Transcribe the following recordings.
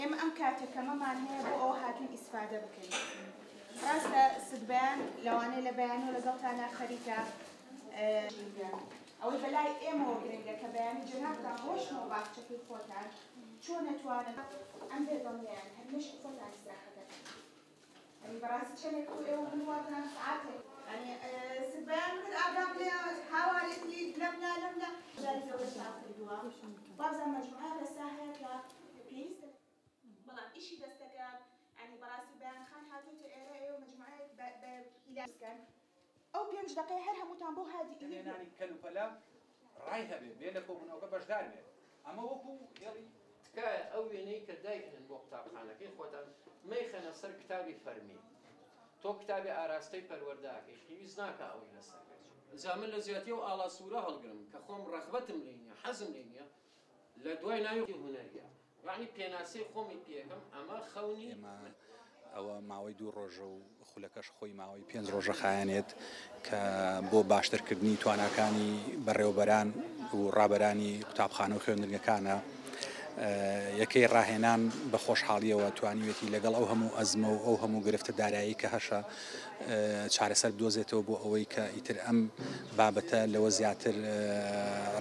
ئێمە ئەم کاتە کەمەمان هەیە بۆ ئەوە هاتوین ئیسفادە بکەین. ڕاستە ست بەیان لەوانەیە لە بەیانەوە لەگەڵتانا خەریکە ژینگە. ئەوەی بەلای ئێمەوە گرنگە کە بەیانی جەنابتان ڕۆشتنەوە باخچەکەی خۆتان چۆن ئەتوانن ئەم بێدەنگەیان هەر مێشکی خۆتان ئیسراحەت ئەکەن. یانی بەڕاستی چەنێک بوو ئێوە من وابزانم سەعاتێک. یانی ست بەیان منت ئاگام لێیە هاوارێتی لەملا لەملا. جاری گەورەتان کردووە وابزانم مەجموعەی ڕێسا هەیە کە پێویستە. بەڵام ئیشی دەستەکە یانی بەڕاستی بەیان خان هاتۆتە ئێرە ئێوە مەجموعەیەک بە بە هیلاک بکەن ئەو پێنج دەقەیە هەر هەمووتان بۆ هادی کە هێنانی کەلوپەلە ڕای هەبێ، بێ لە کۆبوونەوەکە بەشدار بێ. ئەمە وەکوو هێڵی. تکایە ئەو وێنەی کە دایئەنێن بۆ قوتابخانەکەی خۆتان مەیخەنە سەر کتابی فەرمی. تۆ کتابێ ئاراستەی پەروەردە ئەکەی پێویست ناکا ئەوەی لەسەر بێت. جا من لە جیاتی ئەو ئاڵا سوورە هەڵگرم کە خۆم ڕەغبەتم لێی نییە، حەزم لێی نییە، لە دوای ناوی هونەرییە یەعنی پێناسەی خۆمی پێکەم ئەمە خەونی ئێمە ئەوە ماوەی دوو ڕۆژە و خولەکەش خۆی ماوەی پێنج ڕۆژە خایەنێت کە بۆ باشترکردنی تواناکانی بەڕێوەبەران و ڕابەرانی قوتابخانە و خوێندنگەکانە. یەکەی ڕاهێنان بە خۆشحاڵیەوە توانیوێتی لەگەڵ ئەو هەموو ئەزمە و ئەو هەموو گرفتە دارایی کە هەشە چارەسەر بدۆزێتەوە بۆ ئەوەی کە ئیتر ئەم بابەتە لەوە زیاتر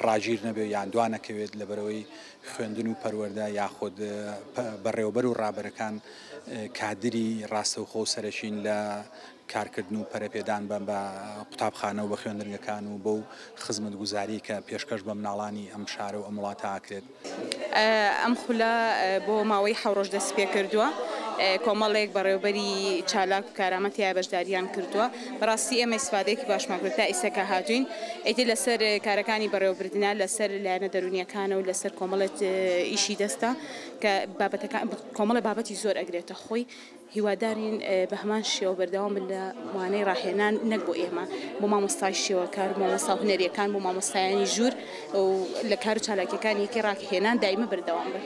ڕاگیر نەبێت یان دوا نەکەوێت لەبەرئەوەی خوێندن و پەروەردە یاخود بەڕێوەبەر و ڕابەرەکان کادری ڕاستەوخۆ و سەرەکین لە کارکردن و پەرەپێدان بە بە قوتابخانە و بە خوێندنگەکان و بەو خزمەتگوزاری کە پێشکەش بە مناڵانی ئەم شارە و ئەم وڵاتە ئاکرێت. ئەم خولە بۆ ماوەی حەو ڕۆژ دەستیپێکردووە، کۆمەڵێک بەڕێوەبەری چالاک و کارامە تیایا بەشداریان کردووە، بەڕاستی ئێمە ئیسفادەیەکی باشمان کرد تا ئیستا کە هاتووین ئیتر لەسەر کارەکانی بەڕێوەبردنە، لەسەر لایەنە دەروونییەکانە و لەسەر کۆمەڵێک ئیشی دەستە کە بابەتەکان کۆمەڵێ بابەتی زۆر ئەگرێتە خۆی. هیوادارین بە هەمان شێوە بەردەوام بن لە وانەی ڕاهێنان نەک بۆ ئێمە بۆ مامۆستای شێوەکار مامۆستا هونەریەکان بۆ مامۆستایانی ژوور و لە کار و چالاکیەکانی یەکی ڕاهێنان دایمە بەردەوام بن.